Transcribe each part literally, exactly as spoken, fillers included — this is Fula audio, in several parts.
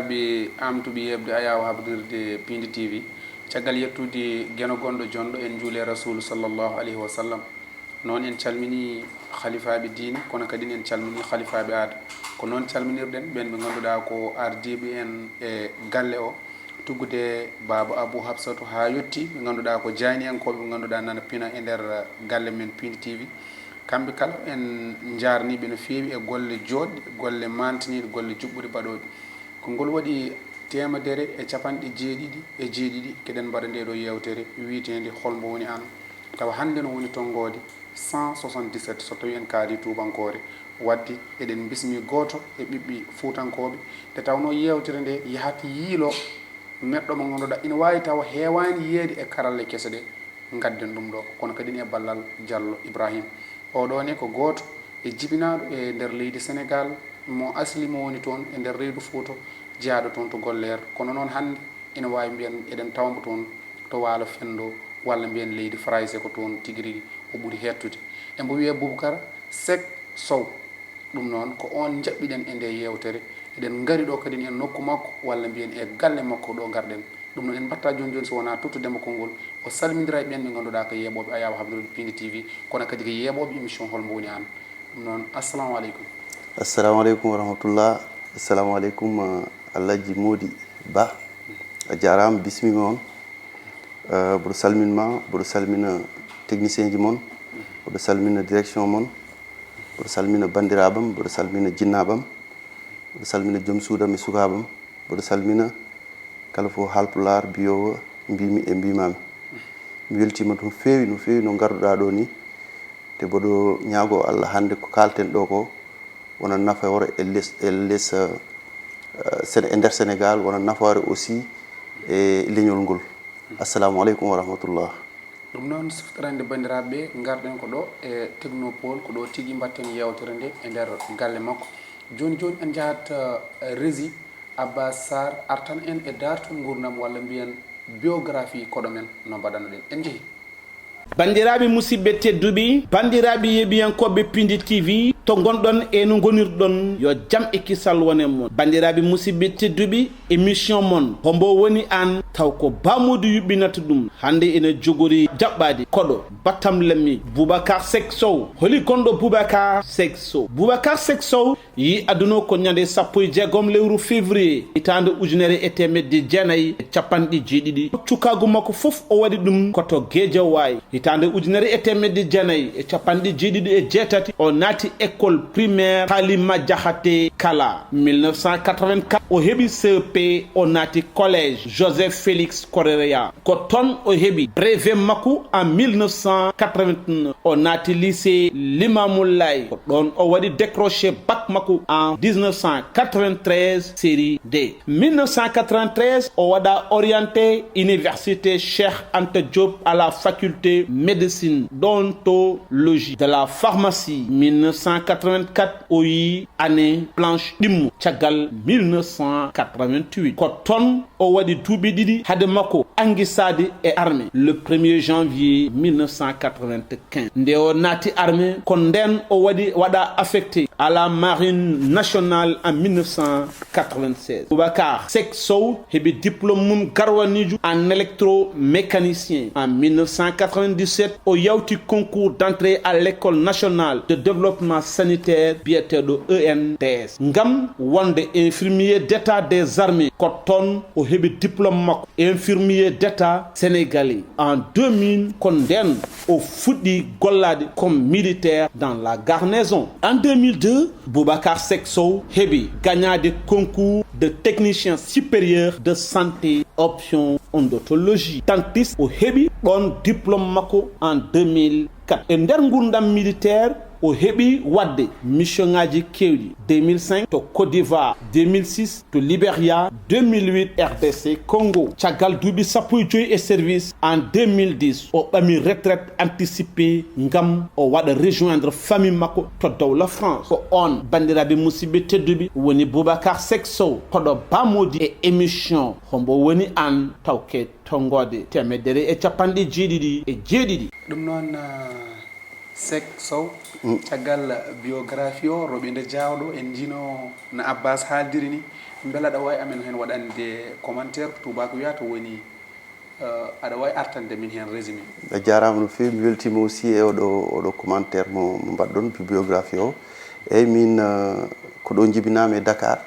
Ɓe amtuɓe yeɓde ayaawo habrirde Piindi T V. Caggal yettude Geno gonɗo jonɗo, en njuule Rasuulu sallallahu alayhi wa sallam. Noon en calmini halifaaɓe diine, kono kadi en calmini halifaaɓe aada. Ko noon calminirɗen ɓeen ɓe ngannduɗaa ko ardiiɓe en e galle o, tuggude Baaba Abuu Hafsatu haa yotti ɓe ngannduɗaa ko jayniyankooɓe ɓe ngannduɗaa nana pina e nder galle men Piindi T V. Kamɓe kala en njaarniiɓe no feewi e golle jooɗɗe, golle maantiniiɗe, golle juɓɓuɗe baɗooɗe. Ko ngol waɗi teemedere e capanɗe jeeɗiɗi e jeeɗiɗi keɗen mbaɗa ndee ɗoo yeewtere wiyeteende Hol mbo woni aan? Tawa hannde no woni tonngoode cent soixante-dix-sept so tawii en kaalii tuubankoore. Waɗde eɗen mbismii gooto e ɓiɓɓe fuutankooɓe, nde tawnoo yeewtere nde yahat yiiloo neɗɗo mo ngannduɗaa ina waawi tawa heewaani yiyeede e karalle kese ɗe, ngadden ɗum ɗo, kono kadi e ballal Jallo Ibrahim. Oɗo ne ko gooto e jibinaaɗo e nder leydi Senegaal, mo asli mo woni toon e nder reedu Fuuta, jeyaaɗo toon to Golleer. Kono noon hannde ina waawi mbiyen eɗen tawa mbo toon to Waalo Fenndo, walla mbiyen leydi Farayse, ko toon tigi rigi o ɓuri heedtude. Embo wiyee Bubakar Sek Sow. Ɗum noon ko oon njaɓɓiɗen e ndee yeewtere. Eɗen ngari ɗo kadi e nokku makko, walla mbiyen e galle makko ɗo ngarɗen. Ɗum noon en mbaɗta jooni jooni so wonaa tottudemo konngol, o salmindira e ɓeen ɓe ngannduɗaa ko yeeɓooɓe ayaawo habrirde Piindi T V, kono kadi ko yeeɓooɓe émission Hol mbo woni aan? Ɗum noon, assalamu aleykum. Assalamu aleykum wa rahmatullah. Assalamu aleykum, uh, Alhaji Mody Ba. A jaaraama, bismiima on. Uh, mboɗo salmin ma, mboɗo salmina technicien ji mon, mboɗo salmina direction mon, mboɗo salmina banndiraaɓam, mboɗo salmina jinnaaɓam, mboɗo salmina joom suudam e sukaabam, mboɗo salmina kala fof Haalpulaar mbiyoowo mbimi e mbimami. Mi weltiima no feewi, no feewi no ngarduɗaa ɗo ni. Te mboɗo ñaagoo Allah hannde ko kaalten ɗo ko wona nafoore e les, e les, eh, Sene-, e nder Senegaal, wona nafoore aussi e leñol ngol. Assalamu aleykum wa rahmatullah. Ɗum noon, siftorande banndiraaɓe ɓe, ngarɗen ko ɗo e Technopole, ko ɗo tigi mbaɗten yeewtere nde e nder galle makko. Jooni jooni en njahat, eh, Rési, Abbas Sarr artan en e daartol nguurndam walla mbiyen biographie koɗo men no mbaɗano ɗen. En njehi. Banndiraaɓe musidɓe tedduɓe, banndiraaɓe yeeɓiyankooɓe Piindi T V, to ngonɗon e no ngonirɗon, yo jam e kisal wone mon. Banndiraaɓe musidɓe tedduɓe, émission mon, Hombo woni aan, taw ko Ba Mody yuɓɓinata ɗum. Hannde ene jogori jaɓɓaade koɗo Batam Lammi, Boubacar Seck Sow. Holi gonɗo Boubacar Seck Sow? Boubacar Seck Sow yi aduna ko ñande sappo e jeegom lewru février, hitaande ujunere e teemedde jeenayi e capanɗe jeeɗiɗi. Cukaagu makko fof o waɗi ɗum ko to Guédiawaye. Hitaande ujunere e teemedde jeenayi e capanɗe jeeɗiɗi e jeetati, o naati école primaire Halima Diakhaté Kala. Mille neuf cent quatre-vingt-quatre, o heɓi C E P, o naati collège Joseph Félix Correa. Ko toon o heɓi brevet makko en mille neuf cent quatre-vingt-neuf. O naati lycée Limamoulaye. Ko ɗoon o waɗi décroché bac makko en dix-neuf cent quatre-vingt-treize, série D. Mille neuf cent quatre-vingt-treize, o waɗa orienté université Cheikh Anta Diop à la faculté médecine, d'odontologie, de la pharmacie. Mille neuf cent quatre-vingt-quatre, o yi année blanche ɗimmo. Caggal mille neuf cent quatre-vingt-huit, ko toon o waɗi duuɓi ɗiɗi hade makko anngisaade e armée, le premier janvier mille neuf cent quatre-vingt-quinze. Nde o naati armée, ko ndeen o waɗi, waɗa affecté à la marine nationale en mille neuf cent quatre-vingt-seize. Boubacar Seck Sow heɓi diplôme mum garwaniijo en électromécanicien. En mille neuf cent quatre-vingt-dix-sept, o yawti concours d'entrée à l'école nationale de développement sanitaire biyeteeɗo E N D S ngam wonde infirmier d'état des armées. Ko toon o heɓi diplôme makko infirmier d'état sénégalais. En deux mille, ko ndeen o fuɗɗi gollaade comme militaire dans la garnison. En deux mille deux, Boubacar Seck Sow heɓi gagnaade concours de technicien supérieur de santé, option odontologie dentiste. O heɓi ɗoon diplôme makko en deux mille quatre. E nder nguurndam militaire, o heɓi waɗde mission ŋaaji keewɗi, deux mille cinq to Côte d'Ivoire, deux mille six to Liberia, deux mille huit R D C Congo. Caggal duuɓi sappo e joy e service, en deux mille dix, o ɓami retraite anticipée ngam o waɗa rejoindre famille makko to dowla France. Ko oon, banndiraaɓe musidɓe tedduɓe, woni Boubacar Seck Sow, koɗo Ba Mody e émission Hombo woni aan, tawke tonngoode teemedere e capanɗe jeeɗiɗi e jeeɗiɗi. Ɗum noon, ah, Sek Sow, caggal biographie o, roɓinde jaawɗo, en njino no Abbas haaldiri ni, mbela aɗa waawi amen heen waɗande commentaire, ko tuubaako wiyata woni, eh, aɗa waawi artande min heen résumé? A jaaraama no feewi, mi weltiima aussi e oɗo, oɗo commentaire mo, mo mbaɗɗon, biographie o. Eyi, min, eh, ko ɗo njibinaami e Dakar,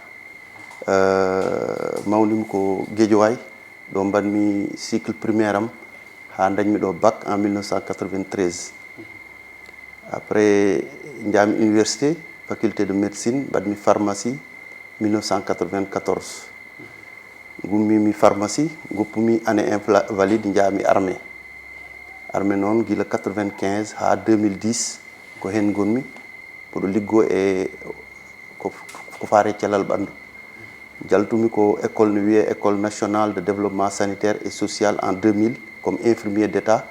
eh, mawnimi ko Guédiawaye, ɗo mbaɗmi cycle primaire am haa dañmi ɗo bac en mille neuf cent quatre-vingt-treize. Après, njaami université, faculté de médecine, mbaɗmi pharmacie mille neuf cent quatre-vingt-quatorze. Ngummimi pharmacie, ngoppumi année invalide, njaami armée. Armée noon gila quatre-vingt-quinze haa deux mille dix, ko heen ngonmi. Mboɗo liggoo e ko, ko faare cellal ɓanndu. Njaltumi ko école no wiyee École nationale de développement sanitaire et social en deux mille comme infirmier d'état.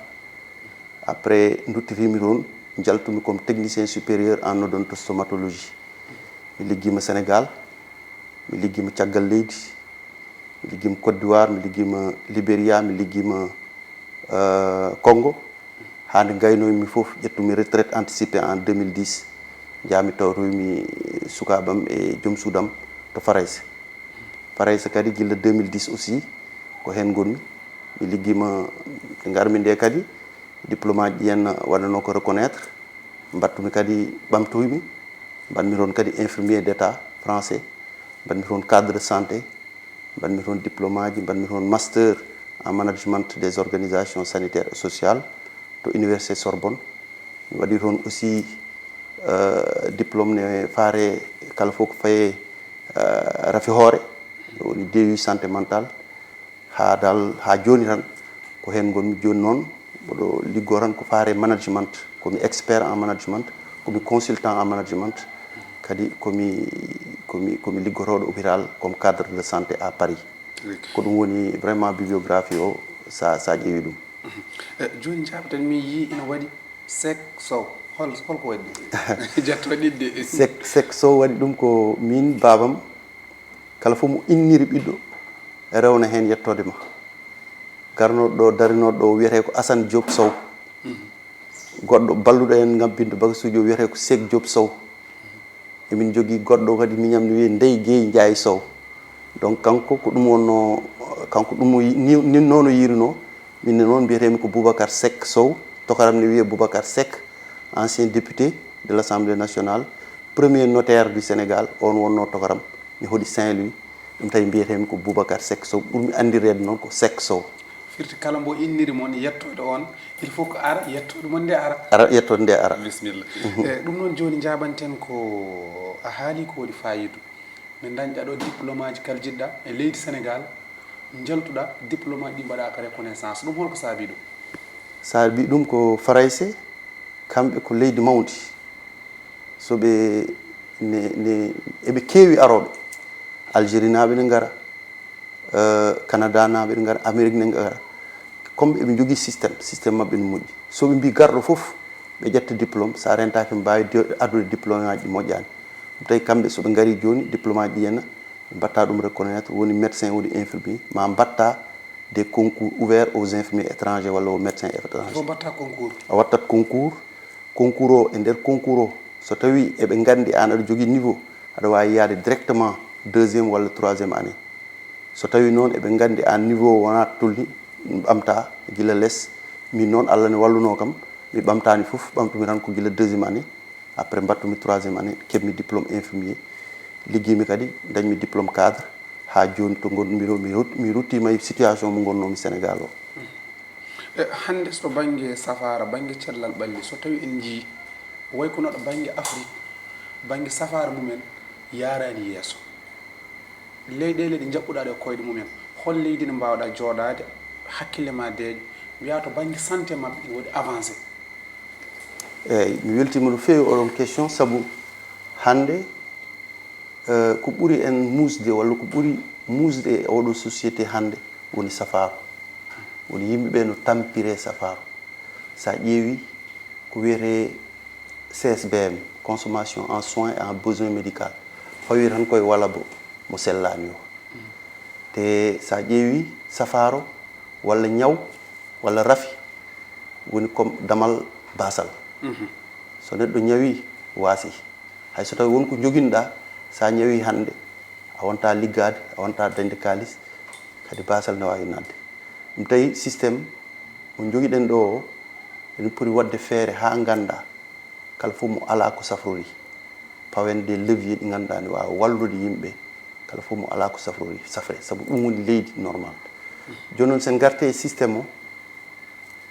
Après, nduttitiimi toon, njaltumi comme technicien supérieur en odontostomatologie. Mi liggiima Sénégal, mi liggiima caggal leydi, mi liggiima Côte d'Ivoire, mi liggiima Libéria, mi liggiima, euh, Congo. Haa nde ngaynoymi fof, ƴettumi retraite anticipée en deux mille dix. Njaami tawtoymi sukaaɓe am e joom suudu am to Farayse. Farayse kadi gila deux mille dix aussi, ko heen ngonmi. Mi liggiima, nde ngarmi nde kadi, diplôme aji ɗi henna waɗanoo ko reconnaître. Mbattumi kadi, ɓamtoymi. Mbaɗmi toon kadi infirmier d'état français. Mbaɗmi toon cadre de santé. Mbaɗmi toon diplôme aji, mbaɗmi toon master en management des organisations sanitaires et sociales to Université Sorbonne. Mi waɗi toon aussi, euh, diplôme ne faare kala fof ko faye, euh, rafi hoore, woni D U santé mentale. Haa dal, haa jooni tan, ko heen ngonmi jooni noon. Mboɗo liggoo tan ko faare management, komi expert en management, komi consultant en management, kadi komi, komi, komi liggotooɗo hôpital comme cadre de santé à Paris. Ko ɗum woni vraiment biographie o, sa, sa ƴeewi ɗum. Eh, jooni njaabten, mi yii ina waɗi Sek Sow. Hol, holko waɗi ɗum? Jetto ɗiɗɗe. Sek, Sek Sow waɗi ɗum ko min, baabam, kala fof mo inniri ɓiɗɗo, rewna heen yettoode ma. Garnooɗo ɗo, darinooɗo ɗo, wiyetee ko Assane Diop Sow. Mhm. Goɗɗo balluɗo en ngabbinde bagasuuji o wiyetee ko Sek Diop Sow. Emin njogii goɗɗo kadi miñam no wiyee Ndey Guèye Ndiaye Sow. Donc kanko ko ɗum wonnoo, kanko ɗum o yi-, ni, ni noon o yiirinoo. Min ne noon mbiyeteemi ko Boubacar Seck Sow, tokaram ne wiyee Boubacar Seck, ancien député de l'Assemblée nationale, premier notaire du Sénégal, oon wonnoo tokaram. Mi hoɗi Saint-Louis, ɗum tawi mbiyeteemi ko Boubacar Seck Sow, ɓurmi anndireede noon ko Seck Sow. Firti kala mbo inniri mon yettoode on, il faut ko ara, yettoode mon nde ara. Ara, yettoode nde ara. Bisimilla. Mhm. E, ɗum noon jooni njaabanten ko a haali ko waɗi faayidu. Min dañɗa ɗo diplôme aji kala jiɗɗa e leydi Sénégal, njaltuɗa diplôme aji ɗi mbaɗaaka reconnaissance. Ɗum holko saabi ɗum? Saabi ɗum ko Farayse, kamɓe ko leydi mawndi. So ɓe ne, ne, eɓe keewi arooɓe. Algérie naaɓe ne ngara, euh, Canada naaɓe ne ngara, Amérique ne ngara. Comme eɓe njogii système, système maɓɓe ne moƴƴi. So ɓe mbii garɗo fof, ɓe ƴetta diplôme, so a rentaaki ɓe mbaawi di-, addude diplôme aji ɗi moƴƴaani. Ɗum tawi kamɓe so ɓe ngarii jooni, diplôme aji ɗi henna, ɓe mbatta ɗum reconnaître, woni médecin, woni infirmier, ma mbatta des concours ouverts aux infirmiers étrangers walla aux médecins étrangers. Fof mbatta concours. A wattat concours, concours o, e nder concours o, so tawii eɓe nganndi aan aɗa jogii niveau, aɗa waawi yahde directement deuxième walla troisième année. So tawii noon eɓe nganndi aan niveau o wonaa tolni, ɓamta gila les. Min noon, Allah ne wallunoo kam, mi ɓamtaani fof, ɓamtumi tan ko gila deuxième année. Après, mbattumi troisième année, keɓmi diplôme infirmier. Liggiimi kadi, dañmi diplôme cadre. Haa jooni to ngonmi ɗo, mi rut-, mi ruttiima e situation mo ngonnoomi Sénégal o. E, hannde so to bannge safaara, bannge cellal ɓalli, so tawii en njiyii, way ko no ɗo bannge Afrik, bannge safaara mumen yaaraani yeeso. Leyɗeele ɗe njaɓɓuɗaa ɗe koyɗe mumen, hol leydi ne mbaawɗaa jooɗaade, hakkille ma deeƴa, mbiyaa to bannge santé maɓɓe ene waɗi avancé? Eeyi, mi weltiima no feewi oɗon question, sabu hannde, eh, ko ɓuri en muusde walla ko ɓuri muusde e oɗo société hannde woni safaaro. Woni yimɓe ɓe no tampire safaaro. So a ƴeewi ko wiyetee C S B M, consommation en soins et en besoin médical, fawii tan koye walabo mo sellaani o. Te so a ƴeewi safaaro walla ñaw walla rafi woni comme damal baasal. Mhm. So neɗɗo ñawi, waasi. Hay so tawi won ko njoginɗa, so a ñawi hannde, a wonta liggaade, a wonta dañde kaalis, kadi baasal ne waawi naatde. Ɗum tawi système mo njogiɗen ɗo o, eɗen poti waɗde feere haa ngannda kala fof mo alaa ko safrori. Pawen des leviers ɗi ngannduɗaa ne waawa wallude yimɓe, kala fof mo alaa ko safrori, safre, sabu ɗum woni leydi normal. Jooni noon, so en ngartee e système o,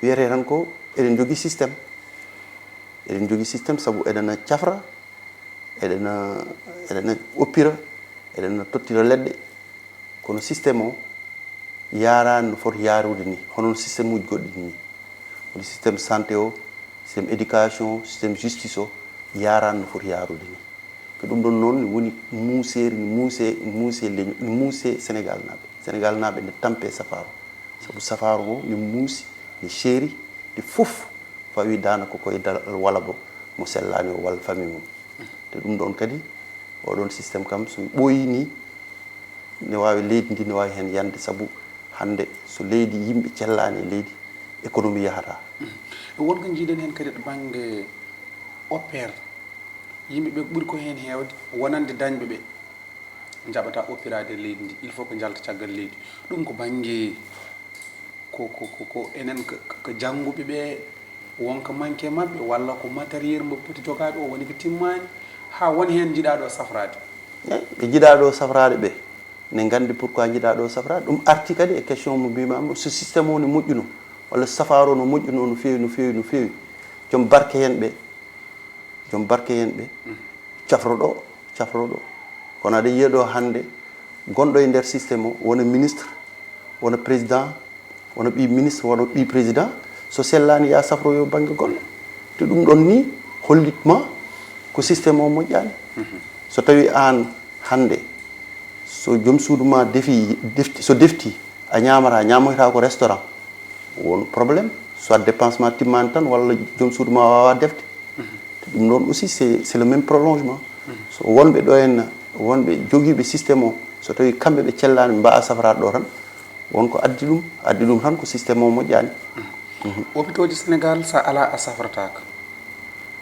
wiyetee tan ko eɗen njogii système. Eɗen njogii système sabu eɗen cafra, eɗen, eɗen oppira, eɗen tottira leɗɗe. Kono système o yaaraani no foti yaarude ni, hono no système uji goɗɗi ni. Woni système santé o, système éducation, système justice o, yaaraani no foti yaarude ni. Ko ɗum ɗon noon woni muuseeri, ni muusee, ni muusee leñol, ni muusee Senegaal naaɓe. Senegaal naaɓe ne tampee safaaro. Sabu safaaro ngo ne muusi, ne seeri, ne fof fawi daanaka koye dal walabo mo sellaani o walla famille mum. Te ɗum ɗon kadi, oɗon système kam, so ɓooyi ni, ne waawi, leydi ndi ne waawi heen yande, sabu hannde so leydi, yimɓe cellaani e leydi, économie yahata. Won ko njiiɗen heen kadi to bannge opère, yimɓe ɓe ɓuri ko heen heewde wonande dañɓe ɓe njaɓata opiraade e leydi ndi, il faut ko njalta caggal leydi. Ɗum ko bannge, ko, ko, ko, ko enen ko, ko, ko jannguɓe ɓe, won ko manque e maɓɓe, walla ko matériel mo poti jogaade o woni ko timmaani, haa won heen njiɗaa ɗo safraade? Eyi, ɓe njiɗaa ɗo safraade ɓe, ne nganndi pourquoi njiɗaa ɗo safraade. Ɗum arti kadi e question mo mbiimaami, so système o ne moƴƴuno, walla safaaro no moƴƴuno no feewi, no feewi, no feewi. Joom barke heen ɓe, joom barke heen ɓe, cafro ɗo, cafro ɗo. Kono aɗa yiya ɗo hannde, gonɗo e nder système o, wona ministre, wona président, wona ɓii ministre, wona ɓii président, so sellaani, ya safroyo bannge goɗɗo. Te ɗum ɗon ni, hollit ma ko système o moƴƴaani. So tawi aan hannde, so joom suudu ma defi, defti, so defti, a ñaamata, ñaamoyta ko restaurant, won problème. Soit dépense ma timmaani tan, walla joom suudu ma waawa defde. Te ɗum ɗon aussi, c'est, c'est le même prolongement. So wonɓe ɗo en, wonɓe jogiiɓe système o, so tawi kamɓe ɓe cellaani, ɓe mbaawa safraade ɗo tan, won ko addi ɗum, addi ɗum tan ko système o moƴƴaani. Hôpitaux ji Sénégal, so alaa a safrataako.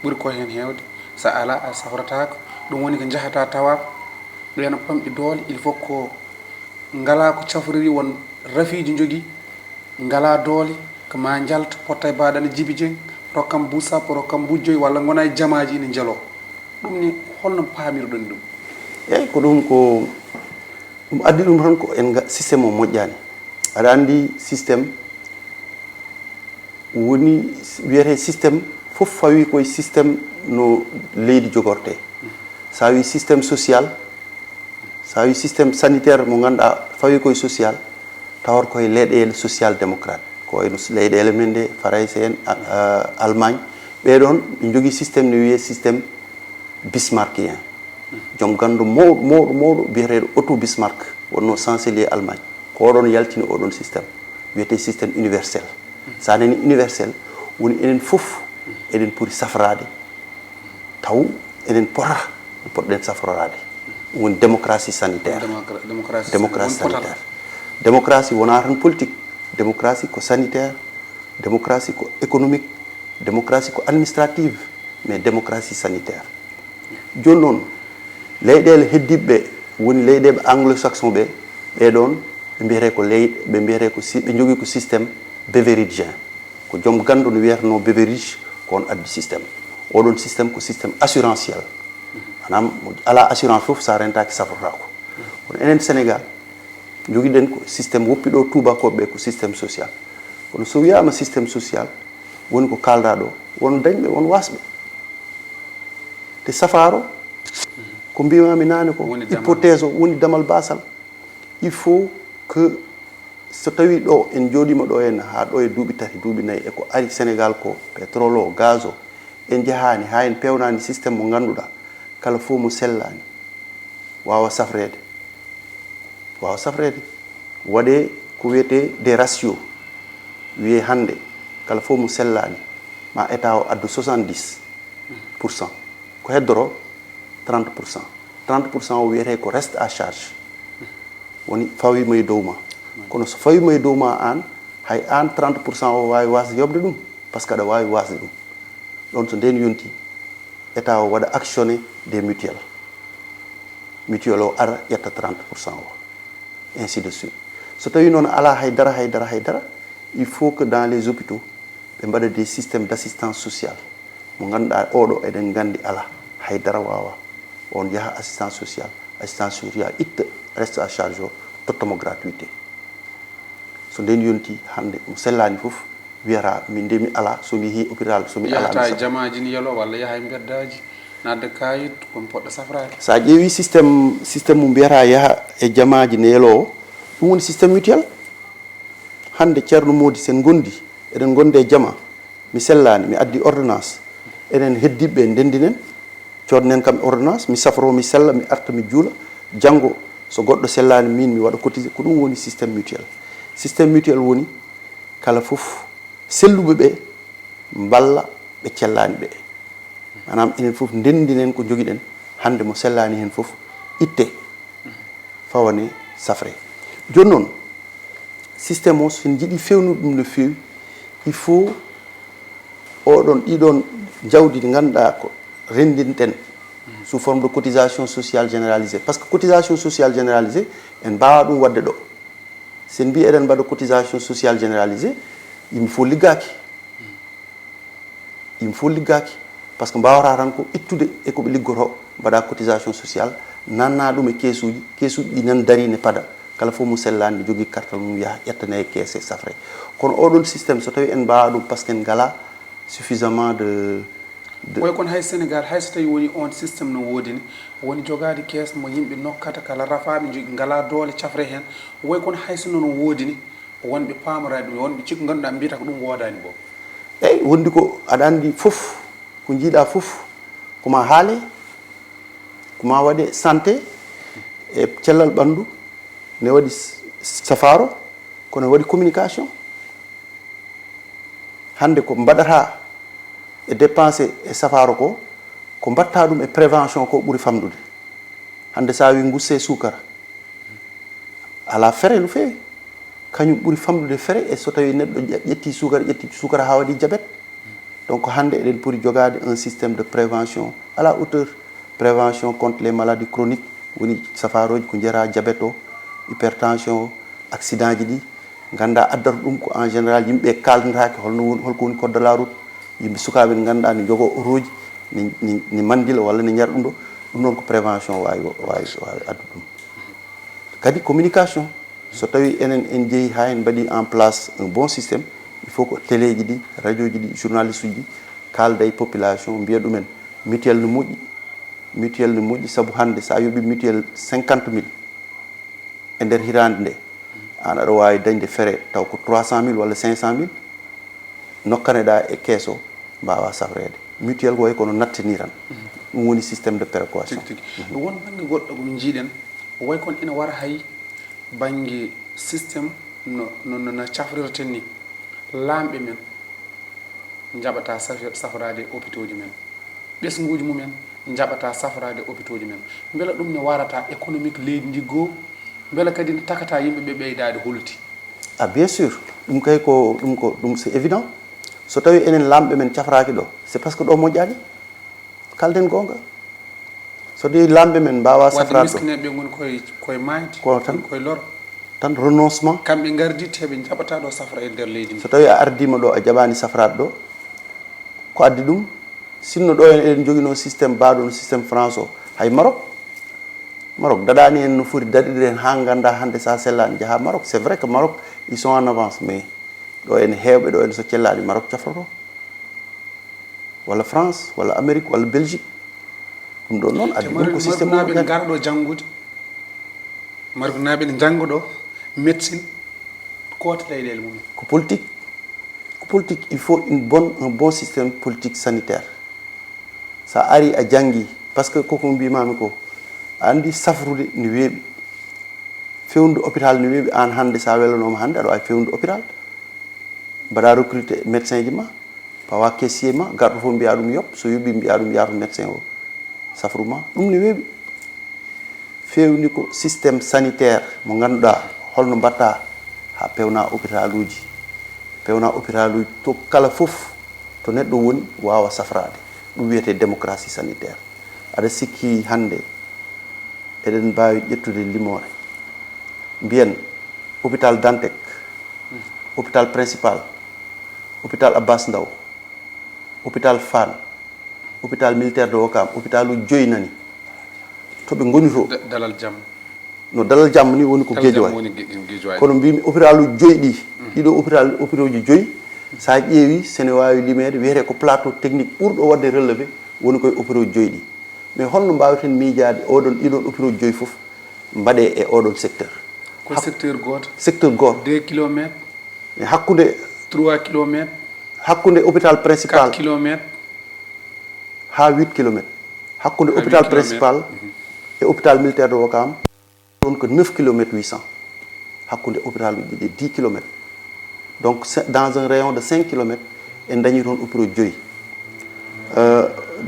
Ɓuri ko heen heewde, so alaa a safrataako. Ɗum woni ko njahata tawa ɓeena pamɗi doole, il faut ko ngalaa ko cafrori, won rafiiji njogii, ngalaa doole, ko ma njalta, potta e baɗana Jibi Jeŋ, rokkam buus sappo, rokkam buus joyi, walla ngona e jamaaji ina njaloo. Ɗum ni, holno paamirɗon ɗum? Eyi, ko ɗum ko, ɗum addi ɗum tan ko en ga-, système o moƴƴaani. Aɗa anndi système woni, wiyetee système, fof fawi koye système no leydi jogortee. So a wi système social, so a wi système sanitaire mo ngannduɗaa fawi koye social, tawata koye leyɗeele social démocrate. Ko wayno leyɗeele men ɗe, Farayse en, a-, a-, Allemagne, ɓee ɗoon ɓe njogii système no wiyee système bismarckien. Joom ganndo mawɗo, mawɗo, mawɗo biyeteeɗo Otto Bismarck, wonnoo chancelier Allemagne. Ko oɗon yaltini oɗon système, wiyetee système universel. So a nanii universel, woni enen fof eɗen poti safraade, taw eɗen pota no potɗen safroraade. Ɗum woni démocratie sanitaire. Démocra-, démocratie Démocratie won potal. Sanitaire. Démocratie wonaa tan politique. Démocratie ko sanitaire, démocratie ko économique, démocratie ko administrative, mais démocratie sanitaire. Jooni noon, leyɗeele heddiiɓe ɓe, woni leyɗeele anglo-saxon ɓe, ɓee ɗoon, ɓe mbiyetee ko ley-, ɓe mbiyetee ko si-, ɓe njogii ko système beveridgien. Ko joom ganndo no wiyetenoo Beveridge, ko on addi système. Oɗon système ko système assurantiel. Maanaam, mo alaa assurance fof, so a rentaaki, safrotaako. Kono enen Sénégal, njogiɗen ko système woppi ɗo tuubakooɓe ɓe, ko système social. Kono so wiyaama système social, woni ko kaalɗaa ɗo, won dañɓe, won waasɓe. Te safaaro, ko mbiimaami naane ko, Woni damal. Hypothèse o woni damal baasal. Il faut que, so tawii ɗo en njooɗiima ɗo en haa ɗo e duuɓi tati, duuɓi nayi, e ko ari Sénégal ko, pétrole o, gaz o, en njahaani haa en peewnaani système mo ngannduɗaa, kala fof mo sellaani, waawa safreede. Waawa safreede. Waɗee ko wiyetee des ratios. Wiyee hannde, kala fof mo sellaani, ma État o addu soixante-dix pour cent. Ko heddoro? Trente pour cent. Trente pour cent o wiyetee ko reste à charge. Woni fawiima e dow ma. Kono so fawiima e dow ma aan, hay aan trente pour cent o waawi waasde yoɓde ɗum, par ce que aɗa waawi waasde ɗum. Ɗoon so ndeen yontii, État o waɗa actionné des mutuelles. Mutuelle o ara ƴetta trente pour cent o, ainsi de suite. So tawi noon alaa haydara, haydara, haydara, il faut que dans les hôpitaux, ɓe mbaɗa des systèmes d'assistance sociale. Mo ngannduɗaa oɗo eɗen nganndi alaa, haydara waawaa. On yaha assistance sociale, assistance sociale itta reste à charge o, totta mo gratuité. So ndeen yonti hannde mo sellaani fof wiyata min de mi alaa, so mi yehi hôpital so mi alaa mi Yahata e sab- jamaaji ni yelo walla yaha e mbeddaaji, nadda kayit, ko mi poɗɗo safraade. So a ƴeewi système système mo mbiyata yaha e jamaaji ne yelo o, ɗum woni système mutuel. Hannde Ceerno Moodi, sen ngondi, eɗen ngondi e jama, mi sellaani, mi addi ordonnance, enen heddiiɓe ɓe ndenndinen, coodnen kam ordonnance, mi safro, mi sella, mi arta, mi juula, janngo so goɗɗo sellaani, min mi waɗa cotisé. Ko ɗum woni système mutuel. Système mutuel woni kala fof selluɓe ɓe mballa ɓe cellaani ɓe. Maanaam enen fof ndenndinen ko njogiɗen, hannde mo sellaani heen fof itte, fawane, safre. Jooni noon, système o, so en njiɗi feewnude ɗum no feewi, il faut oɗon, ɗiɗon jawdi ɗi ngannduɗaa ko renndinten sous forme de cotisation sociale généralisée. Parce que cotisation sociale généralisée, en mbaawaa ɗum waɗde ɗo. So en mbii eɗen mbaɗa cotisation sociale généralisée, yimɓe fof liggaaki. Yimɓe fof liggaaki. Parce que mbaawata tan ko ittude e ko ɓe liggotoo, mbaɗa cotisation sociale, nanna ɗum e keesuuji, keesuuji ɗi nan darii ne pada. Kala fof mo sellaani ne jogii kartal mum yaha ƴettane e keese safre. Kono oɗon système, so tawi en mbaawaa ɗum, parce que en ngalaa suffisamment de, de Way kono hay Sénégal, hay so tawi woni on système no woodi ne, woni jogaade kees mo yimɓe nokkata kala rafaaɓe njogi ngalaa doole cafre heen. Way kono hay so noon woodi ne, wonɓe paamoraaɓe ɗum, wonɓe cikku ngannduɗaa mbiyata ko ɗum woodaani boo. Eyi, wondi ko aɗa anndi fof, ko njiiɗa fof, ko ma haale, ko ma waɗe santé, e cellal ɓanndu, ne waɗi s- safaaro, kono waɗi communication. Hannde ko mbaɗata e dépensé e safaaro ko, ko mbatta ɗum e prévention ko ɓuri famɗude. Hannde so a wi ngusse suukara, alaa fere no feewi. Kañum ɓuri famɗude fere e so tawi neɗɗo ƴe- ƴetti suukara, ƴetti suukara haa waɗi jabet. Donc hannde eɗen poti jogaade un système de prévention à la hauteur, prévention contre les maladies chroniques, woni safaarooji ko njiyata jabet o, hypertension o, accident ji ɗi, ngannda addata ɗum ko en général yimɓe kaaldantaake holno woni, holko woni code de la route, yimɓe sukaaɓe ne ngannduɗaa ne njogoo otooji, ne, ne, ne manndila walla ne njara ɗum ɗo, ɗum noon ko prévention waawi, waawi, waawi addude ɗum. Kadi communication, so tawi enen en jeeyi haa en mbaɗi en place un bon système, il faut ko téléji ɗi, radioji ɗi, journaliste uji ɗi kaalda e population, mbiya ɗumen mutuelle no moƴƴi, mutuelle no moƴƴi, sabu hannde so a yoɓi mutuelle cinquante mille e nder hitaande nde, aan aɗa waawi dañde fere taw ko trois cent mille walla cinq cent mille, nokkaneɗaa e kees o, mbaawa safreede. Mutuelle ko way kono natte ni tan. Ɗum woni système de précaution. Tigi tigi. Won bannge goɗɗo ko min njiiɗen, way kono ina wara hay bannge système no, no, no, no cafrirten ni. Laamɓe men njaɓata saf- safraade e hôpitaux ji men. Ɓesnguuji mumen njaɓata safraade e hôpitaux ji men. Mbela ɗum ne warata économique leydi ndi goo? Mbela kadi ne takata yimɓe ɓe ɓeydaade holti? Ah, bien sûr, ɗum kay ko ɗum ko ɗum c'est évident. So tawi enen laamɓe men cafraaki ɗo, c'est parce que ɗo moƴƴaani. Kalden goonga. So tawi laamɓe men mbaawa Wadde safraade ɗo, miskineeɓe ɓe ngoni koye, koye maayde, Ko tan. koye lor. Tan renoncement. Kamɓe ngardi te ɓe njaɓata ɗo safra e nder leydi ndi. So tawi a ardiima ɗo, a jaɓaani safraade ɗo, ko addi ɗum? Sinno ɗo en eɗen njoginoo système baaɗo no système France o, hay Maroc. Maroc daɗaani en no foti daɗirde en haa ngannda hannde so a sellaani njaha Maroc. C'est vrai que Maroc, ils sont en avance, mais ɗo en heewɓe ɗo en so cellaani Maroc cafroto. Walla France, walla Amérique, walla Belgique. Ɗum ɗon noon addi ɗum ko système Maroc naaɓe ne moƴƴaani. Ngara ɗo janngude. Maroc naaɓe ne njannga ɗo médecine, koota leyɗeele mumen. Ko politique. Ko politique, il faut une bonne, un bon système politique sanitaire. So a ari a janngi, parce que koko mbimami ko, a anndi safrude ne weeɓi. Fewnude hôpital ne weeɓi, aan hannde so a welanooma hannde aɗa waawi fewnude hôpital. Mbaɗa recruter médecin ji ma, pawa caissier ma, garɗo fof mbiya ɗum yoɓ, so yoɓi mbiya ɗum yaha to médecin o safru ma. Ɗum ne weeɓi. Fewni ko système sanitaire mo ngannduɗaa holno mbatta haa pewna hôpitaluji, pewna hôpitaluji to kala fof to neɗɗo woni waawa safraade. Ɗum wiyetee démocratie sanitaire. Aɗa sikki hannde eɗen mbaawi ƴettude limoore, mbiyen hôpital Dantec, hôpital principal, hôpital Abass Ndao, hôpital Fann, hôpital militaire de Ouakam, hôpital uji joyi nani to ɓe ngoni to. Dalal Jam. No Dalal Jam ni woni ko Guédiawaye. Kono mbimi hôpital uji joyi ɗi, ɗiɗo hôpital, hôpital uji joyi, sa ƴeewi sene waawi limeede, wiyetee ko plateau technique ɓurɗo waɗde relevé woni koye hôpital uji joyi ɗi. Mais holno mbaaweten miijaade oɗon, ɗiɗon hôpital uji joyi fof mbaɗee e oɗon secteur? Ko secteur gooto. Secteur gooto. Deux kilomètres. E hakkunde, trois kilomètres. Hakkunde hôpital principal kilomètres. Ha huit kilomètres. Hakkunde hôpital principal e hôpital militaire de Ouakam, ɗon ko neuf kilomètres huit cents. Hakkunde hôpital uji ɗiɗi dix kilomètres. Donc, dans un rayon de cinq kilomètres, en dañi toon hôpital joyi.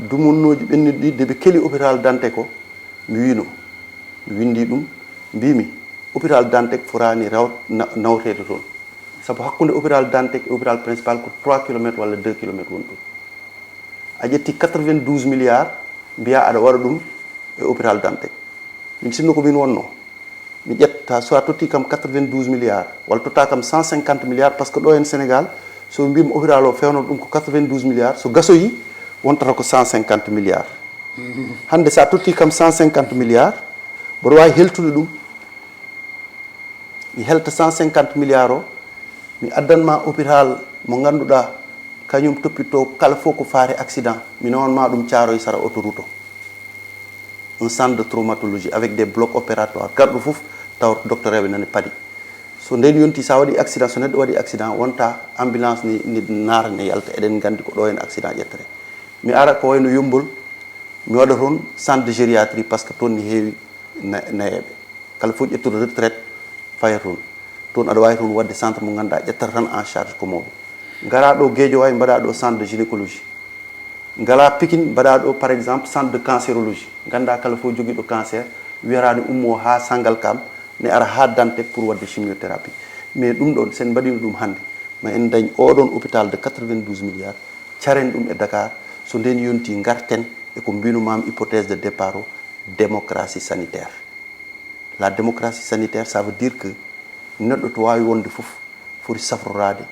Dumunnooji ɓennuɗi ɗi, de ɓe keli hôpital Dantec ko, mi wiino, mi winndi ɗum, mbimi hôpital Dantec foraani raw nawteede toon. Sabu hakkunde hôpital Dantec e hôpital principal ko trois kilomètres walla deux kilomètres woni ɗum. A ƴetti quatre-vingt-douze milliards, mbiya aɗa waɗa ɗum e hôpital Dantec. Min sinno ko min wonno. Mi ƴetta, so a totti kam quatre-vingt-douze milliards, walla totta kam cent cinquante milliards, parce que ɗo en Sénégal, so mbimi hôpital o fewnoto ɗum ko quatre-vingt-douze milliards, so gasoyi wontata ko cent cinquante milliards. Hannde sa totti kam cent cinquante milliards, mboɗo waawi heltude ɗum. Mi helta cent cinquante milliards o, mi addan ma hôpital mo ngannduɗaa kañum toppito kala fof ko faati accident. Mi nawan ma ɗum Caaroy sara autoroute o. Un centre de traumatologie avec des blocs opératoires. Garɗo fof tawa docteur eɓe nani padi. So ndeen yonti, sa waɗi accident, so neɗɗo waɗi accident, wonta ambulance ni, ni naata ni yalta. Eɗen nganndi ko ɗo en accident ƴettere. Mi ara ko wayno Yummbol, mi waɗa toon centre de gériatrie, parce que toon ni heewi na- nayeeɓe. Kala fof ƴettude retraite faya toon. Toon aɗa waawi toon waɗde centre mo ngannduɗaa ƴettata tan en charge ko mawɓe. Ngara ɗo Guédiawaye mbaɗa ɗo centre de gynécologie. Ngala Pikine mbaɗa ɗo par exemple centre de cancérologie. Ngannda kala fof jogiiɗo cancer wiyata ne ummo ha Sangalkam ne ara ha Dantec pour waɗde chimiothérapie. Mais ɗum ɗon sen mbaɗino ɗum hannde ma en dañ oɗon hôpital de quatre-vingt-douze milliards, caren ɗum e Dakar, so ndeen yonti ngarten e ko mbino mam hypothèse de départ o, démocratie sanitaire. La démocratie sanitaire, ça veut dire que neɗɗo to waawi wonde fof foti safroraade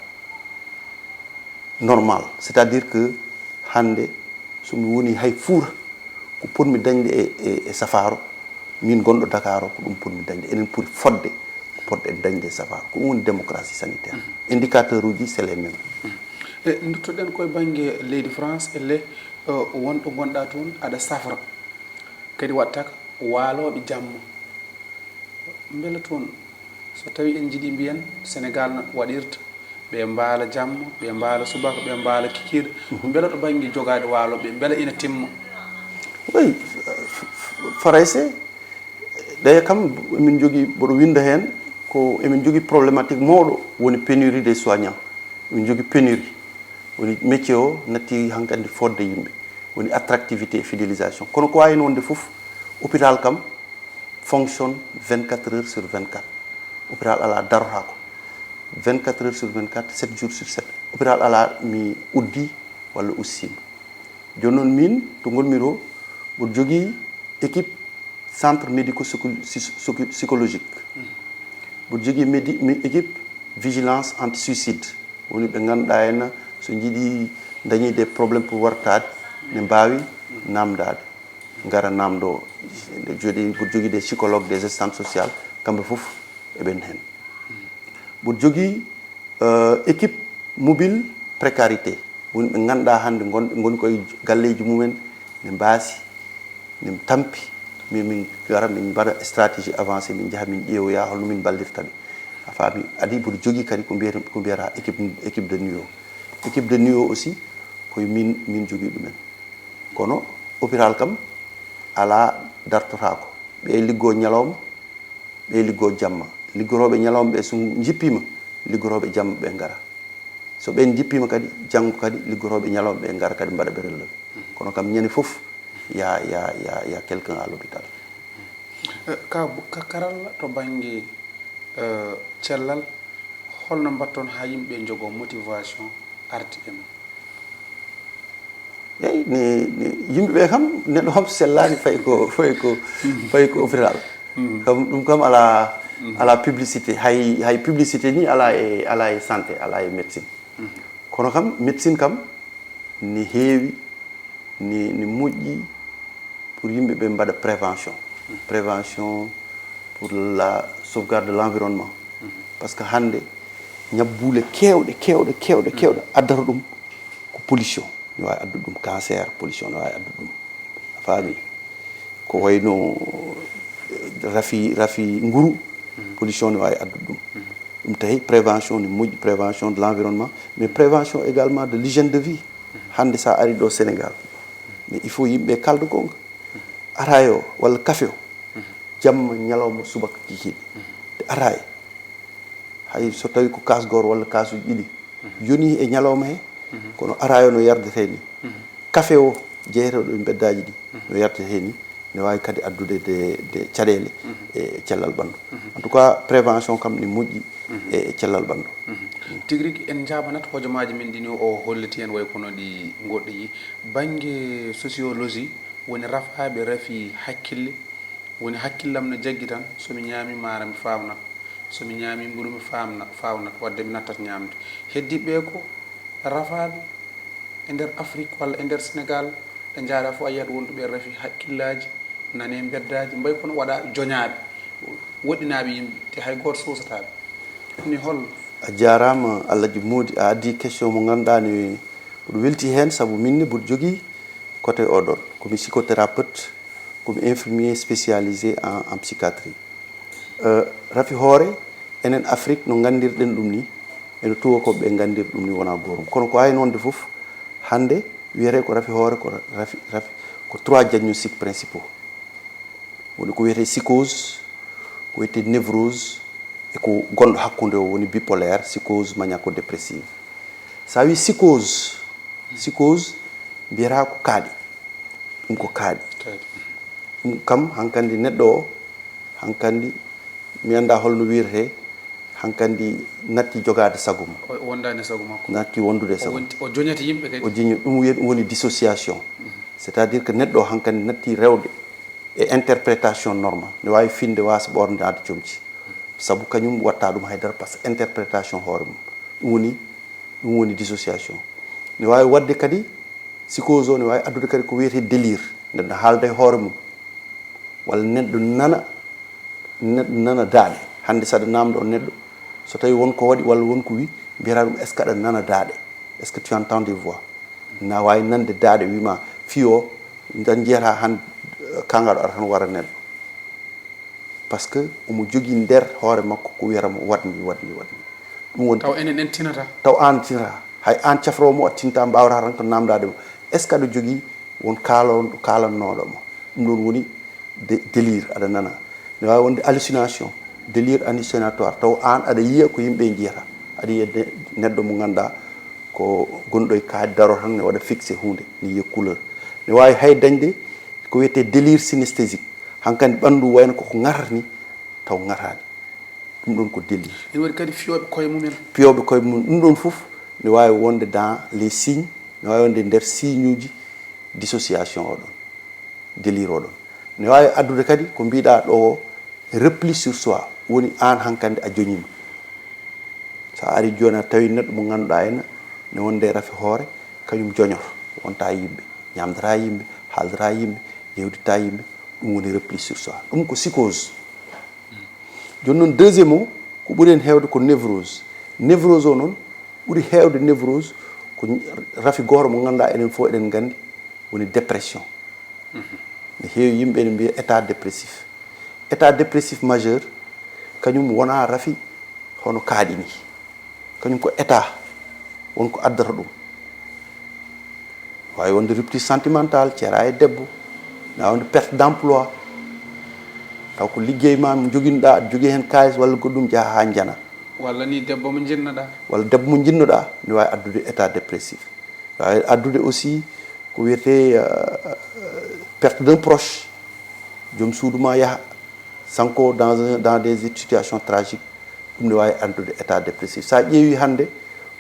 normal. C'est-à-dire que hannde so mi woni hay fuura, ko potmi dañde e, e, e safaaro, min gonɗo Dakar o, ko ɗum potmi dañde. Eɗen poti fodde ko potɗen dañde e safaaro. Ko ɗum woni démocratie sanitaire. Indicateur uji, c'est les mêmes. E duttoɗen koye bannge leydi France, elle wonɗo gonɗa toon aɗa safra, kadi waɗtaka waalooɓe jamma. Mbela toon, so tawi en njiɗi mbiyen Sénégal no waɗirta, ɓe mbaala jamma, ɓe mbaala subaka, ɓe mbaala kikiiɗe, mbela to bannge jogaade waalooɓe, mbela ina timma? Oui, Farayse, ɗeya kam emin jogii, mboɗo winnda heen, ko emin jogii problématique mawɗo, woni pénurie des soignants. Emin jogii pénurie, woni métier o natti hankadi fodde yimɓe, woni attractivité et fidélisation. Kono ko waawi heen wonde fof, hôpital kam fonctionne vingt-quatre heures sur vingt-quatre. Hôpital alaa darotaako vingt-quatre heures sur vingt-quatre, sept jours sur sept. Hôpital alaa mi uddi walla ussiima. Jooni noon min to ngonmi ɗo, mboɗo jogii équipe centre médico-psychologique. Mboɗo jogii équipe vigilance anti-suicide. Woni ɓe ngannduɗaa en so njiɗi dañi des problèmes pour wartaade, ne mbaawi namdaade, ngara namdo. Joɗi, mboɗo jogii des psychologues, des assistantes sociales, kamɓe fof eɓen heen. Mboɗo jogii équipe mobile précarité, woni ɓe ngannduɗaa hannde ngoni koye galleeji mumen, ne mbaasi, ne tampi, min min ngara min mbaɗa stratégie avancée, min njaha min ƴeewoya holno min mballirta ɓe. A faami? Adi, mboɗo jogii kadi ko mbiyata, ko mbiyata équipe, équipe de nuit o. Équipe de nuit o aussi koye min min jogii ɗumen. Kono hôpital kam alaa dartotaako. Ɓe liggoo ñalawma, ɓe liggoo jamma. Liggorooɓe ñalawma ɓe so njippiima, liggorooɓe jamma ɓe ngara. So ɓeen njippiima kadi, janngo kadi liggorooɓe ñalawma ɓe ngara kadi mbaɗa ɓe relevé. Kono kam ñande fof ya ya ya ya quelqu'un à l'hôpital. Ka karalla to bannge cellal, holno mbaɗton haa yimɓe njogoo motivation arde e ma? Eyyi, ni, ni yimɓe ɓe kam, neɗɗo kam sellaani, fayi ko, fayi ko, fayi ko hôpital. Kam, ɗum kam ala, ala publicité, hay, hay publicité ni ala e, ala e santé, ala e médecine. Kono kam, médecine kam, ni heewi, ni, ni moƴƴi pour yimɓe ɓe mbaɗa prévention. Prévention pour la sauvegarde de l'environnement. Parce que hannde, ñabbuule keewɗe, keewɗe, keewɗe, keewɗe addata ɗum ko pollution. Ne waawi addude ɗum cancer, pollution ne waawi addude ɗum. A faami? Ko wayno, eh, rafi, rafi nguru, pollution ne waawi addude ɗum. Ɗum tawi prévention ne moƴƴi, prévention de l'environnement, mais prévention également de l'hygiène de vie. Hannde, so a ari ɗo Sénégal, mais il faut yimɓe kalda goonga. Ataaya o walla kafe o, jamma, ñalawma, subaka, kikiiɗe. Te ataaya, hay so tawi ko kaas gooto walla kaasuuji ɗiɗi, yoni e ñalawma he, kono ataaya no yardetee ni. Kafe o, jeyeteeɗo e mbeddaaji ɗi, no yardetee ni. Ne waawi kadi addude de, de caɗeele e cellal ɓanndu. En tout cas, prévention kam ne moƴƴi e cellal ɓanndu. Tigi rigi, en njaabanat hojomaaji men ɗi ni o holliti en, way kono ɗi ngoɗɗi. Bannge sociologie, woni rafaaɓe rafi hakkille, woni hakkillam no jaggi tan, so mi ñaami maara mi faawnat, so mi ñaami mburu mi faamna, faawnat, wadde mi nattat ñaamde. Heddiiɓe ɓe ko rafaaɓe e nder Afrik walla e nder Sénégal, ɗe njaaɗa fof a yiyat wonduɓe rafi hakkillaaji, nane mbeddaaji, mbayi kono waɗa joñaaɓe, woɗɗinaaɓe yimɓe, te hay gooto suusataɓe. Ni hol? A jaaraama, Alhaji Moodi, a addi question mo ngannduɗaa ne mboɗo welti heen, sabu min ne mboɗo jogii côté o ɗon. Ko mi psychothérapeute, ko mi infirmier spécialisé en, en psychiatrie. Euh, rafi hoore, enen Afrik no nganndirɗen ɗum ni, e no tuubakooɓe ɓe nganndiri ɗum ni wonaa goorum. Kono ko hay noon de fof, hannde wiyetee ko rafi hoore, ko rafi, rafi, ko trois diagnostics principaux. Woni ko wiyetee psychose, ko wiyetee névrose, e ko gonɗo hakkunde o woni bipolaire, psychose maniaco-dépressive. So a wii psychose, psychose mbiyata ko kaaɗi. Ɗum ko kaaɗi. Ɗum kam hankandi neɗɗo o, hankandi mi anndaa holno wiyetee, hankandi natti jogaade sago mum. O wondaani e sago makko. Natti wondude e sago. O joñata yimɓe kadi. O joñi, ɗum wiyee, ɗum woni dissociation. C'est-à-dire que neɗɗo o hankandi natti rewde e interprétation normale. Ne waawi finde waasa ɓoornaade comci. Sabu kañum watta ɗum haydara parce que interprétation hoore mum. Ɗum woni, ɗum woni dissociation. Ne waawi waɗde kadi, psychose o ne waawi addude kadi ko wiyetee délire. Neɗɗo haalda e hoore mum. Walla neɗɗo nana, neɗɗo nana daaɗe. Hannde so aɗa naamndo on neɗɗo, so tawi won ko waɗi walla won ko wi, mbiyata ɗum, est-ce que aɗa nana daaɗe? Est-ce que tu entends des voix? Na waawi nande daaɗe, wima fiyo, tan njiyata han, eh, kangaɗo ara tan wara neɗɗo. Parce que omo jogii nder hoore makko ko wiyata mo waɗ ni, waɗ ni, waɗ ni. Ɗum woni taw enen en tinata. Taw aan tinata. Hay aan cafroowo mo a tinta, mbaawata tan ko naamndaade mo. Est-ce que aɗa jogii won kaalo-, kaalannooɗo mo? Ɗum ɗoon woni de-, délire, aɗa nana. Ne waawi wonde hallucination, délire hallucinatoire. Taw aan aɗa yiya ko yimɓe njiyata. Aɗa yiya de-, neɗɗo mo ngannduɗaa ko gonɗo e kaaɗi, daro tan ne waɗa fixé huunde, ne yiya couleur. Ne waawi hay dañde ko wiyetee délire synesthésique. Hankandi ɓanndu wayno koko ŋatata ni, taw ŋataani. Ɗum ɗoon ko délire. Ene waɗi kadi fiyooɓe koye mumen. Fiyooɓe koye mum, ɗum ɗoon fof ne waawi wonde dans les signes, ne waawi wonde nder signe uji dissociation o ɗoon, délire o ɗoon. Ne waawi addude kadi ko mbiɗa ɗo o, repli sur soi, woni aan hankandi a joñiima. So a arii jooni a tawi neɗɗo mo ngannduɗaa ene, ne wonde e rafi hoore, kañum joñoto, wonta e yimɓe, ñaamdata e yimɓe, haaldata e yimɓe, yewtidta e yimɓe, ɗum woni repli sur soi. Ɗum ko psychose. Jooni noon, deuxième o, ko ɓuri en heewde ko névrose. Névrose o noon, ɓuri heewde névrose ko rafi gooto mo ngannduɗaa enen fof eɗen nganndi, woni dépression. Ne heewi yimɓe ene mbiya état dépressif. État dépressif majeur, kañum wonaa rafi hono kaaɗi ni. Kañum ko état, won ko addata ɗum. Waawi wonde rupture sentimentale, ceera e debbo, na wonde perte d'emploi. Taw ko liggey ma mo joginɗa, aɗa jogii heen kaalis walla goɗɗum, jaha haa njana. Walla ni debbo mo jinnoɗa. Walla debbo mo jinnoɗa, ne waawi addude état dépressif. Waawi addude aussi ko wiyetee, euh, perte d'un proche. Joom suudu ma yaha, sanko dans un, dans des situations tragiques. Ɗum ne waawi addude état dépressif. So a ƴeewi hannde,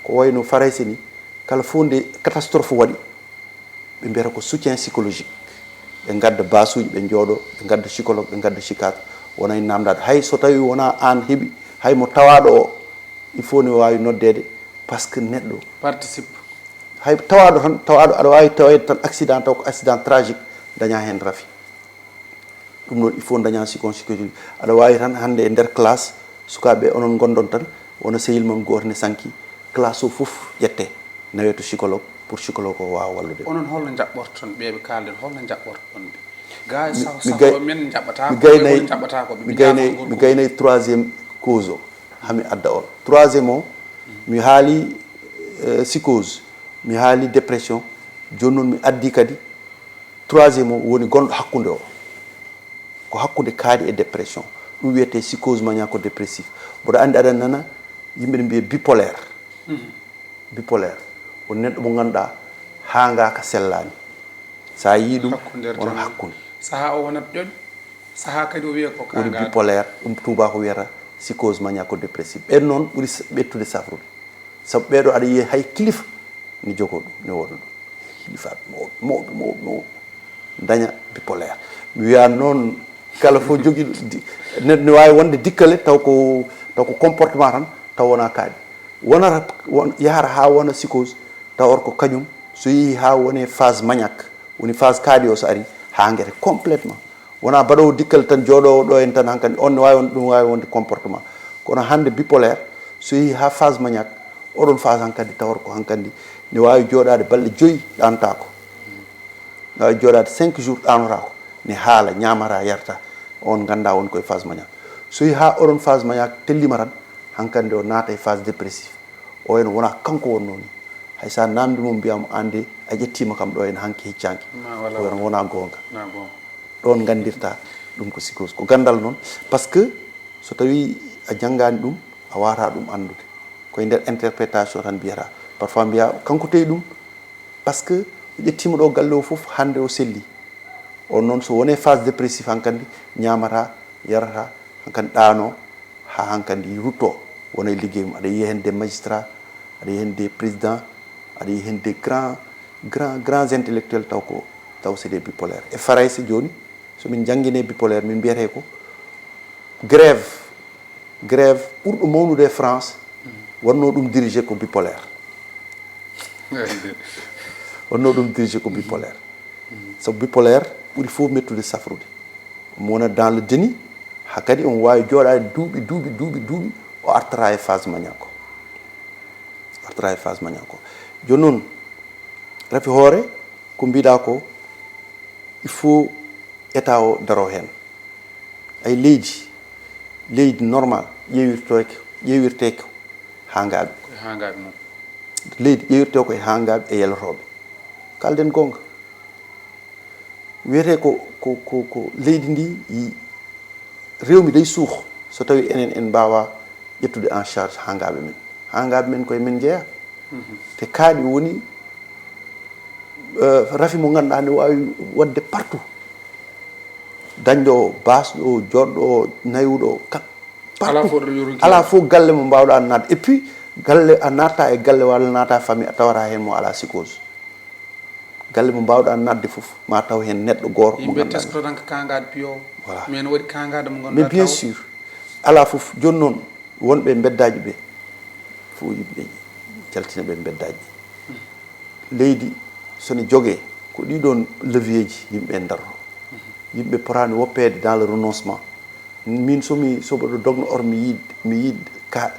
ko wayno Farayse ni, kala fof nde catastrophe waɗi, Ɓe mbiyata ko soutien psychologique. Ɓe ngadda basuuji, ɓe njooɗo, ɓe ngadda psychologue, ɓe ngadda psychiatre. Wona e namdaade. Hay so tawi wona aan heɓi, hay mo tawaaɗo o, il faut ne waawi noddeede, parce que neɗɗo. Participe. Hay tawaaɗo tan, tawaaɗo aɗa waawi taweede tan accident, taw ko accident tragique, daña heen rafi. Ɗum noon, il faut daña psychologue. Aɗa waawi tan hannde e nder classe, sukaaɓe onon ngondon tan, wona sehil mon gooto ne sanki, classe o fof ƴette, nawe to psychologue, pour psychologue o waawa wallude. Onon holno njaɓɓorton ɓe, ɓe kaalden, holno njaɓɓorton ɓe? Gaa e saho, mi saho gay-, ɗo men njaɓɓata mi ko, gaynay, ɓe njaɓɓata ko, ɓe mi mbinda gaynay, ko mi gorko. Gaynay troisième cause o, hami adda on. Troisième o, mi haali, euh, psychose, mi haali dépression, jooni noon mi addi kadi troisième o woni gonɗo hakkunde o. Ko hakkunde kaaɗi e dépression. Ɗum wiyetee psychose maniaco-dépressive. Mboɗo anndi aɗa nana yimɓe ne mbiya bipolaire. Mhm. Bipolaire. Won neɗɗo mo ngannduɗaa haangaaka sellaani. So a yii ɗum, hakkunde won tan hakkunde. Sahaa o wonat ƴoƴ, sahaa kadi o wiya ko woni kaangaaka. Bipolaire, ɗum tuubaako wiyata psychose maniaco-dépressive. Ɓen noon ɓuri s-, ɓettude safrude. Sabu ɓeeɗo aɗa yiya hay kilifa ne jogoo ɗum, ne wooda ɗum. Kilifaaɓe mawɓe, mawɓe, mawɓe, mawɓe. Daña bipolaire. Mi wiya noon kala fof jogiiɗo di-, ne, ne waawi wonde dikkale taw ko, taw ko comportement tan, taw wonaa kaaɗi. Wonata, won, yahata haa wona psychose, taw or ko kañum, so yehi haa wone phase maniaque, woni phase kaaɗi o so ari, haa ngete complètement. Wonaa baɗoowo dikkal tan jooɗoowo ɗo en tan hankadi, on ne waawi won, ɗum waawi wonde comportement. Kono hannde bipolaire, so yehi haa phase maniaque, oɗon phase hankadi tawata ko hankadi ne waawi jooɗaade balɗe joyi ɗaantaako. Ne waawi jooɗaade cinq jours ɗaanotaako, ne haala, ñaamata, yarta. On nganndaa won koye phase maniaque. So yehi haa oɗon phase maniaque tellima tan, hankadi o naata e phase dépressive. O en wonaa kanko wonnoo ni. Hay so a naamndi mo mbiyaa mo aan de a ƴettiima kam ɗo en hanki heccaanki. Ma wala. Ko wonaa goonga. Na goonga. Ɗoon nganndirta ɗum ko psychose. Ko ganndal noon, parce que so tawii a janngaani ɗum, a waawataa ɗum anndude. Koye nder interprétation tan mbiyata. Parfois mbiya kanko tawi ɗum, parce que o ƴettiima ɗo galle o fof, hannde o selli. On noon so wonee phase dépressive hankadi, ñaamata, yarata, hankadi ɗaano, haa hankadi rutto, wona e liggey mum. Aɗa yiya heen des magistrats, aɗa yiya heen des présidents, aɗa yiya heen des grands, grands, grands intellectuels taw ko, taw c'est des bipolaires. E Farayse jooni, so min njanngine bipolaire, min mbiyetee ko grève, grève ɓurɗo mawnude e France, wonnoo ɗum dirigé ko bipolaire. Wonnoo ɗum dirigé ko bipolaire. Sabu bipolaire ɓuri fof mettude safrude. Omo wona dans le déni, haa kadi omo waawi jooɗaade duuɓi, duuɓi, duuɓi, duuɓi, o artata e phase maniaque o. Artata e phase maniaque o. Jooni noon, rafi hoore, ko mbiɗa ko, il faut état o daro heen. Ay leydi, leydi normal, ƴeewirtooke, ƴeewirteeke haangaaɓe. Koye haangaaɓe mum. Leydi ƴeewirtee koye haangaaɓe e yelotooɓe. Kaalden goonga. Wiyetee ko, ko, ko, ko leydi ndi, yi-, rewmi dey suuxo so tawii enen en mbaawaa ƴettude en charge haangaaɓe men. Haangaaɓe men koye men njeyaa. Mhm. Te kaaɗi woni, eh, rafi mo ngannduɗaa ne waawi waɗde partout. Dañɗo o, baasɗo o, jooɗɗo o, naywuɗo o, kat-, alaa partout. Fof ɗo yoronki. Alaa fof galle mo mbaawɗaa naatde. Et puis, galle a naata e galle walla naata e famille, a tawata heen mo alaa psychose. Galle mo mbaawɗaa naatde fof, ma taw heen neɗɗo gooto mo ngannduɗaa. Yimɓe teskoto tan ko kaangaaɗo piyo. Voilà. Mais no waɗi kaangaaɗo mo ngannduɗaa. Mais bien sûr, alaa fof. Jooni noon, wonɓe e mbeddaaji ɓe, fof yimɓe jaltina ɓe mbeddaaji ɗi. Leydi, so ne jogee, ko ɗii ɗoon levier ji yimɓe en ndarro. Yimɓe potaani woppeede dans le renoncement. Min so mi, so mboɗo dogno or mi yiid, mi yiid ka,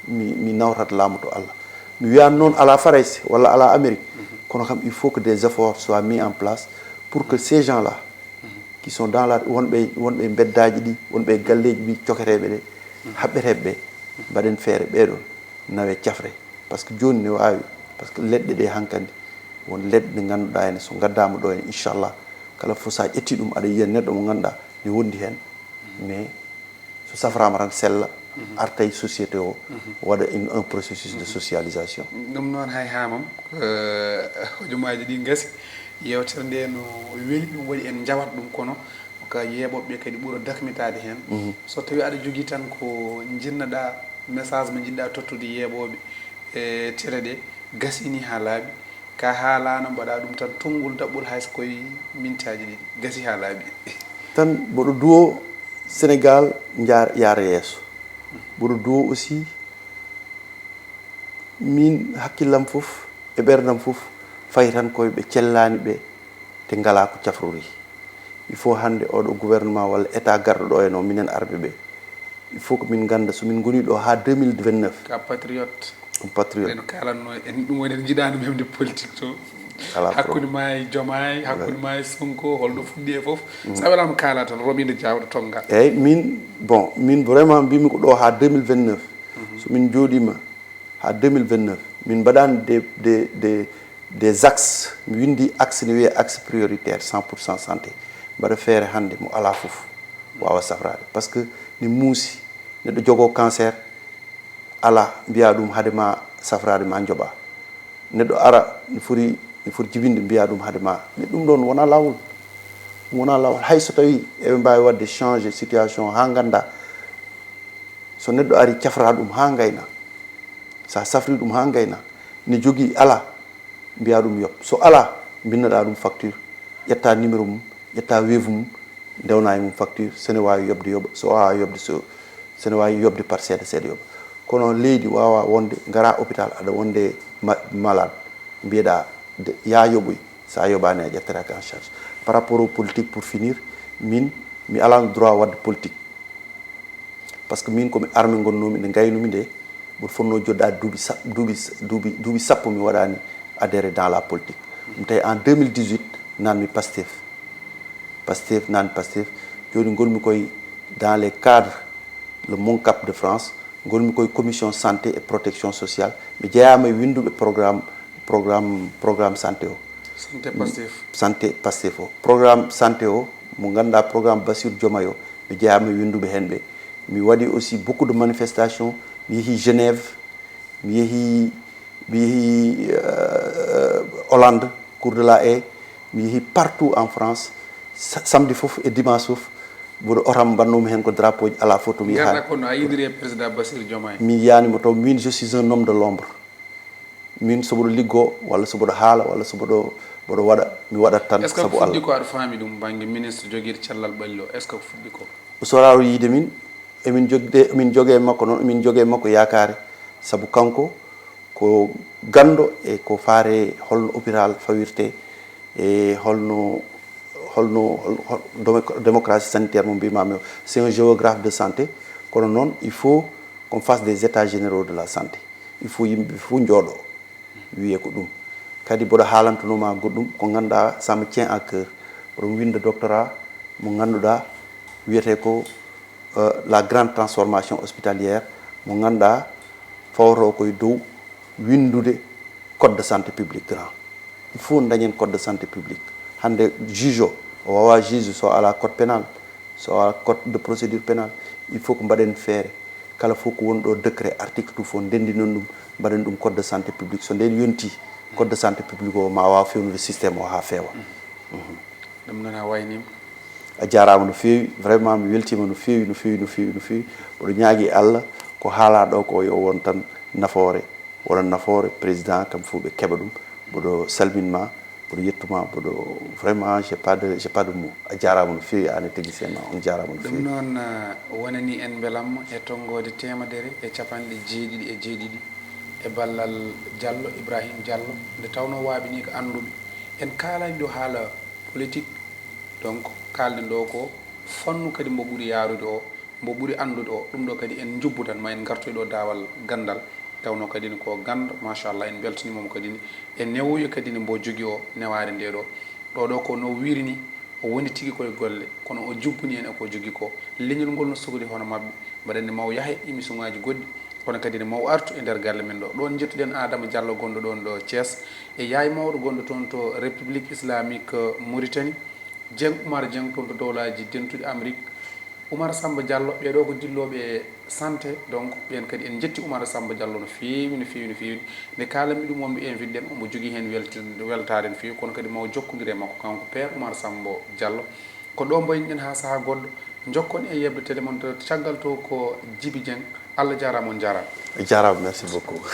mi, mi nawrat laamu to Allah. Mi wiyaani noon alaa Farayse walla alaa Amérique. Mhm. Kono kam, il faut que des efforts soient mis en place pour que ces gens-là, mhm, qui sont dans la, wonɓe, wonɓe e mbeddaaji ɗi, wonɓe e galleeji ɗi, cokereeɓe ɗe, mhm, haɓɓeteeɓe ɓe, mhm, mbaɗen feere ɓee ɗoon nawe cafre. Par ce que jooni ne waawi, par ce que leɗɗe ɗe hankadi, won leɗɗe ɗe ngannduɗaa ene so ngaddaama ɗo ene, inchallah, kala fof so a ƴetti ɗum, aɗa yiya neɗɗo mo ngannduɗaa ne wondi heen, mais so safraama tan sella, mhm, arta e société o, mhm, waɗa une, un processus de, mhm, socialisation. Ɗum noon hay haamam, eh, hojomaaji ɗi ngasi, yeewtere nde no weli, ɗum waɗi en njawat ɗum, kono ka yeeɓooɓe kadi ɓura dakmitaade heen. Mhm. So tawii aɗa jogii tan ko njinnaɗaa, message mo njiɗɗaa tottude yeeɓooɓe e télé ɗe, gasini haa laaɓi, Ka haalaano mbaɗa ɗum tan tonngol daɓɓol hay so koye mintaaji ɗiɗi. Gasi haa laaɓi. Tan mboɗo duwo Sénégal njaar yaara yeeso. Mboɗo duwo aussi min hakkillam fof e ɓerdam fof fayi tan koye ɓe cellaani ɓe te ngalaa ko cafrori. Il faut hannde oɗo gouvernement walla état garɗo ɗo e no minen arɓe ɓe il faut ko min ngannda so min ngoni ɗo haa deux mille vingt-neuf. Ka patriote. Patriote. Eno kaalanno en ɗum woni en jiɗaano memde politique to. Hakkunde ma e Jomaay, hakkunde ma e Sonko, holɗo fuɗɗi e fof. Sa welama kaala tan, romindo jawɗo tonga. Eyyi min, bon, min vraiment mbimi ko ɗo ha deux mille vingt-neuf. So min jooɗima ha deux mille vingt-neuf, min mbaɗani des, des, des, des axes, mi windi axe ne wiye axe prioritaire cent pour cent santé. Mbaɗa feere hannde mo ala fof wawa safrade. Parce que mi muusi, neɗɗo jogo cancer, ala mbiya ɗum haade ma safrade ma joɓa. Neɗɗo ara ne foti, ne foti jibinde mbiya ɗum haade ma. Mais ɗum ɗon wona lawol. Ɗum wona lawol. Hay so tawi eɓe mbawi wadde changer situation ha ganda so neɗɗo ari cafra ɗum ha gayna. Sa safri ɗum ha gayna, ne jogui ala mbiya ɗum yoɓ. So ala, binnaɗa ɗum facture, ƴetta numéro mum, ƴetta Wave mum, ndewna e mum facture, sene wawi yoɓde yoɓa, so wawa yoɓde, so sene wawi yoɓde par seeɗa seeɗa yoɓa. Kono leydi wawa wonde gara hôpital aɗa wonde ma- malade, mbiyeɗa de- ya yoɓoy, sa yoɓani a ƴetteraki en charge. Par rapport au politique, pour finir, min mi alano droit wadde politique. Par ce que min komi armé gonnomi nde gaynumi nde, mboɗo fotno joɗɗade duuɓi sa- duuɓi duuɓi duuɓi sappo mi waɗani adhéré dans la politique. Ɗum tawi en deux mille dix-huit nanmi Pastef. Pastef nanmi Pastef. Joni gonmi koye dans les cadres le MONCAP de France, gonmi koye commission santé et protection sociale. Mi jeeyama e winduɓe programme programme programme santé o. Santé Pastef. Santé Pastef o. Programme santé o mo ganduɗa programme Bassirou Diomaye o, mi jeeyama e winduɓe hen ɓe. Mi waɗi aussi beaucoup de manifestation, mi yeehi Genève, mi yeehi mi yeehi euh, Hollande, cour de la haie, mi yeehi partout en France. Sa- samedi fof e dimanche fof mboɗo otam mbannumi hen ko drapeau ji ala photo mi garɗa yaha. Kono a yidiri e président Bassirou Diomaye. Mi yiyanimo taw. Min je suis un homme de l'ombre. Min soboɗo liggo walla soboɗo haala walla soboɗo mboɗo waɗa, mi waɗat tan. Est ce que ko sabu Allah. Fuɗɗi ko aɗa faami ɗum banggue ministre joguiɗo cellal ɓalli o, est ce que ko fuɗɗi ko? O soraro yiide min. Emin jogde emin joge makko noon, emin joge makko yakare, sabu kanko ko ganndo e ko faare holno hôpital fawirte e holno holno hol- hol- démo- démocratie sanitaire mo mbimami o. C'est un géographe de santé. Kono noon il faut qu'on fasse des états généraux de la santé. Il faut yimɓe fof njooɗo wiye ko ɗum. Kadi mboɗo haalantunoma goɗɗum ko ganduɗa, ça me tient à cœur. Mboɗo winda doctorat mo ganduɗa wiyete ko euh, la grande transformation hospitalière mo ganduɗa fawto koye dow windude code de santé public grand. Il faut dañen code de santé public. Hande juge o, o wawa juge so ala code pénal, so ala code de procédure pénale. Il faut ko mbaɗen feere kala fof ko woni ɗo décret, article tout fof ndendinon ɗum, mbaɗen ɗum code de santé public. So nden yonti, code de santé public o ma waw fewnude système o ha feewa. Ɗum noon a waynima. A jarama no feewi, vraiment mi weltima no feewi no feewi no feewi no feewi. Mboɗo ñaagui Allah ko haala ɗo ko yo won tan nafoore, wona nafoore président kam fof ɓe keeɓa ɗum. Mboɗo salminma, mboɗo yettuma, mboɗo vraiment j'ai pas de j'ai pas de mot. A jarama no feewi an e technicien ma, on jarama no feewi. Ɗum noon wonani en belamma e tonngode temedere e capanɗe jeeɗiɗi e jeeɗiɗi e ballal Diallo, Ibrahim Diallo, nde tawno waaɓi ni ko annduɓe. En kaalani ɗo haala politique, donc kaalɗen ɗo ko fannu kadi mbo ɓuri yaarude o, mbo ɓuri anndude o. Ɗum ɗo kadi en njubbudan ma en ngartoy ɗo daawal ganndal. Tawno kadi ko ganndo machallah, en mbeltanima mo kadi e newuyo kadi mbo jogi o newaare nde ɗo. Ɗo ɗo ko no wiiri ni, o woni tigi koye golle, kono o jubbini en e ko jogi ko. Leñol ngol no sogodi hono maɓɓe. Mbaɗen ne maw yahe émission ngaji goɗɗi, kono kadi ne maw artu e nder galle men ɗo. Ɗon jettuɗen Adama Diallo gonɗo ɗon ɗo Thiès, e yaay mawɗo gonɗo toon to République Islamique Mauritanie, Dieng Oumar Dieng toon to Dowlaji Dentuɗi Amérique. Oumar Samba Diallo, ɓeɗo ko dillooɓe e santé, donc ɓen kadi en jetti Oumar Samba Diallo no feewi, no feewi, no feewi. Nde kaalanmi ɗum, wonɓe invite ɗen, omo jogii heen welti- weltaare no feewi, kono kadi maw jokkondire e makko, kanko Père Oumar Samba Diallo. Ko ɗo mbayniɗen haa sahaa goɗɗo, njokkon e yeɓde télé mon to caggal to ko Djiby Dieng. Allah jaaraama, on njaaraama. A jaaraama, merci beaucoup.